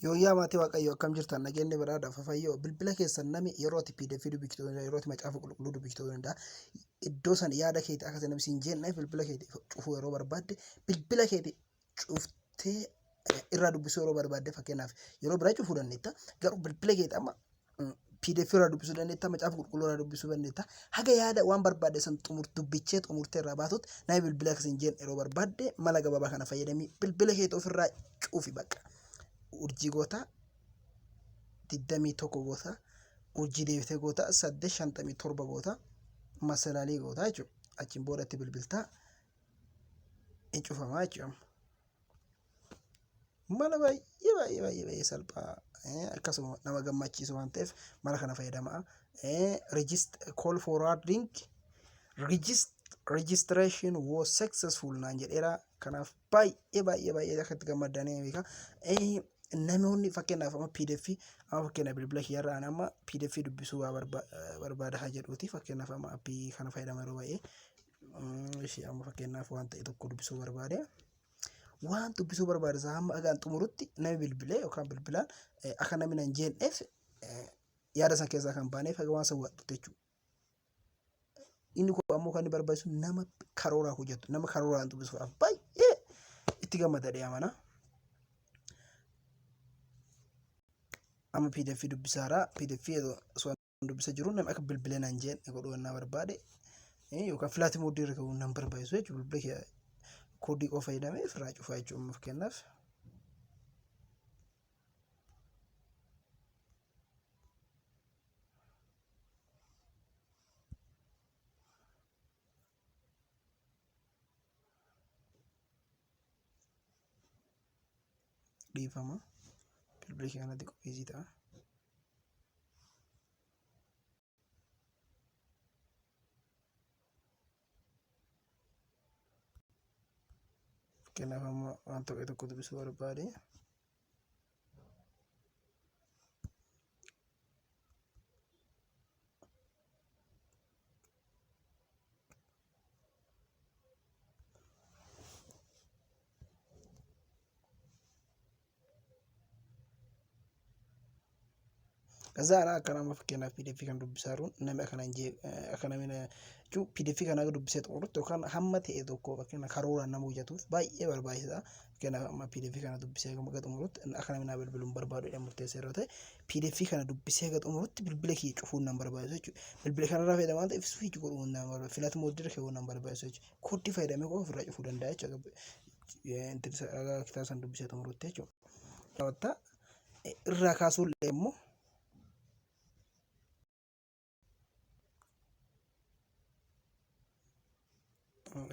Yooyyaa maatii Waaqayyoo, akkam jirtan? Nageenyi badhaadha fafayyoo. Bilbila keessan nami yeroo ati PDF dubbistu ta'uu danda'a, yeroo ati Macaafa Qulqulluu dubbistu ta'uu danda'a. Iddoo san yaada keeti akka namni siin jenne bilbila keeti cufuu yeroo barbaadde, bilbila keeti cuftee irraa dubbisuu yeroo barbaadde, fakkeenyaaf yeroo biraa cufuu dandeetta. Garuu bilbila keeti amma PDF irraa dubbisuu dandeetta, Macaafa Qulqulluu irraa dubbisuu dandeetta. Haga yaada waan barbaadde san xumur dubbichee xumurtee irraa baatutti namni bilbila akka siin jenne yeroo barbaadde, mala gabaabaa kana fayyadamii bilbila keeti ofirraa cufi bakka. Urjii goota 21 goota, urjii deebitee goota 857 goota, masalaalii goota jechuudha. Achiin boodatti bilbiltaa, hin cufamaa jechuudha. Mala baay'ee baay'ee baay'ee baay'ee salphaa, akkasuma nama gammachiisu waan ta'eef mala kana fayyadamaa. Call forwarding registration was successful naan jedheera. Kanaaf baay'ee baay'ee baay'ee akka itti gammaddanii beeka. Namoonni fakkeenyaaf amma PDF, amma fakkeenyaaf bilbila kiyyarraa ani amma PDF dubbisuu waa barbaada haa jedhuuti, fakkeenyaaf amma appii kana fayyadama yeroo baay'ee. Ishee amma fakkeenyaaf waan ta'e tokko dubbisuu barbaade. Waan dubbisuu barbaade isaa hamma agaan xumurutti namni bilbilee yookaan bilbilaan akka namni nan jeenneef, yaada san keessaa kan baaneef haga waan san hubattutti jechuudha. Inni kun ammoo kan inni barbaachisu nama karooraa hojjetu, nama karooraan dubbisuudhaaf baay'ee itti gammada jedhee amana. Amma PDF dubbisaara. PDF osoo dubbisa jiru namni akka bilbilee naan jeen godhuu naa barbaade, yookaan flight mode irra ka'uu nan barbaachisu jechuudha. Bilbila kee koodii qofa fayyadamee ofirraa cufaa jechuudha. Amma fakkeenyaaf dhiifama, bilbila kee kanatti qopheessii ta'a. Fakkeenyaaf amma waan tokko tokko dubbisuu barbaade. Kazaadha akka nama fakkeenyaaf PDF kan dubbisaa jiru namni akkana hin jee akka namni jechuun PDF kana akka dubbisee xumurutti yookaan hamma ta'e tokko fakkeenya karooraan nama hojjetuuf baay'ee barbaachisaadha. Fakkeenyaaf amma PDF kana dubbisee hanga xumurutti akka namni naa bilbilu hin barbaadu jedhee murteessee yeroo ta'e, PDF kana dubbisee hanga xumurutti bilbila kiyya cufuun nan barbaachisu jechuudha. Bilbila kanarraa fayyadamaa waan ta'eef switch godhuun nan barbaachisu, flight mode irra kaa'uun nan barbaachisu jechuudha. Kooddii fayyadamee qofa ofirraa cufuu danda'a jechuudha. Kitaaba san dubbisee xumurutti jechuudha. Irraa kaasuun immoo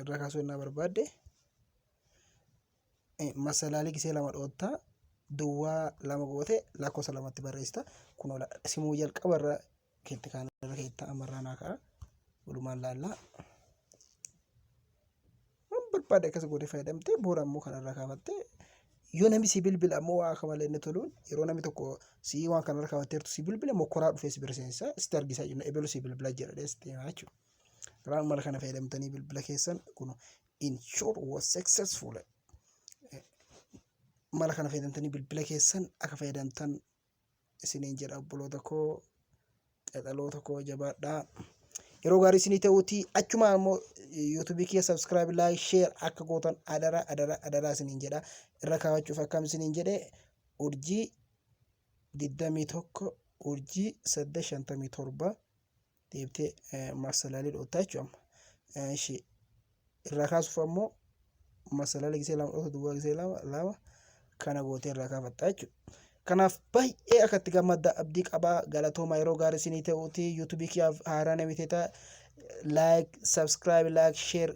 irraa kaasuu innaa barbaadde, masalaalii gisee lama dhoottaa, duwwaa lama goote, lakkoofsa lamatti barreessita. Kunoo simuu jalqaba irra keetti kaan irra keetta ammarraa naa ka'a, walumaan laallaa. Waan barbaade akkas gootee fayyadamtee booda ammoo kanarraa kaafattee, yoo namni si bilbila ammoo waa akka malee inni toluun, yeroo namni tokko si waan kanarra kaafatteertu si bilbila, mokkoraa dhufee si bira seensa, sitti argisaa jiru, ebelu si bilbila jedha sitti himaa jechuudha. Kanaaf mala kana fayyadamtanii bilbila keessan kun ensure was successful, mala kana fayyadamtanii bilbila keessan akka fayyadamtan isiniin jedha. Obboloota koo, qaxaloota koo, jabaadhaa. Yeroo gaarii isinii ta'uuti. Achuma ammoo yuutuubii kiyya subscribe, like, share akka gootan adara adara adaraa isiniin jedha. Irra kaawwachuuf akkam isiniin jedhe? Urjii 21 urjii 857 deebitee masalaalii dhoottaa jechuudha amma. Ishee irraa kaasuuf ammoo masalaalii gisee lama dhoota, duwwaa gisee lama lama kana gootee irraa kaafattaa jechuudha. Kanaaf baay'ee akka itti gammadda abdii qabaa. Galatooma, yeroo gaarii isinii ta'uuti. Yuutuubii kiyyaaf haaraa namni ta'e like, subscribe, like, share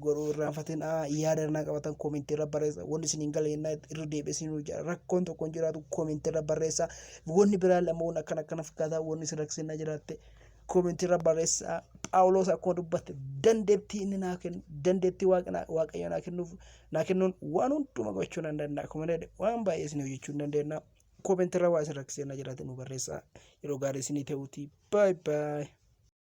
godhuu irraanfatin. Yaada irraa qabatan koomentii irra barreessa. Wanni isin hin galle yennaa irra deebi'ee isin hojjaa rakkoon tokko hin jiraatu, koomentii irra barreessa. Wanni biraa lama wanni akkana akkana fakkaataa wanni isin rakkisennaa jiraatte koomentii irra barreessa. Phaawulos akkuma dubbatte, dandeettii inni naa kennu, dandeettii Waaqayyo naa kennuuf naa kennuun waan hunduma gochuu nan danda'a. Akkuma jedhe, waan baay'ee isin hojjechuu hin dandeenya. Koomentii irra waa isin rakkisennaa jiraate nu barreessa. Yeroo gaarii isinii ta'uuti. Bye bye.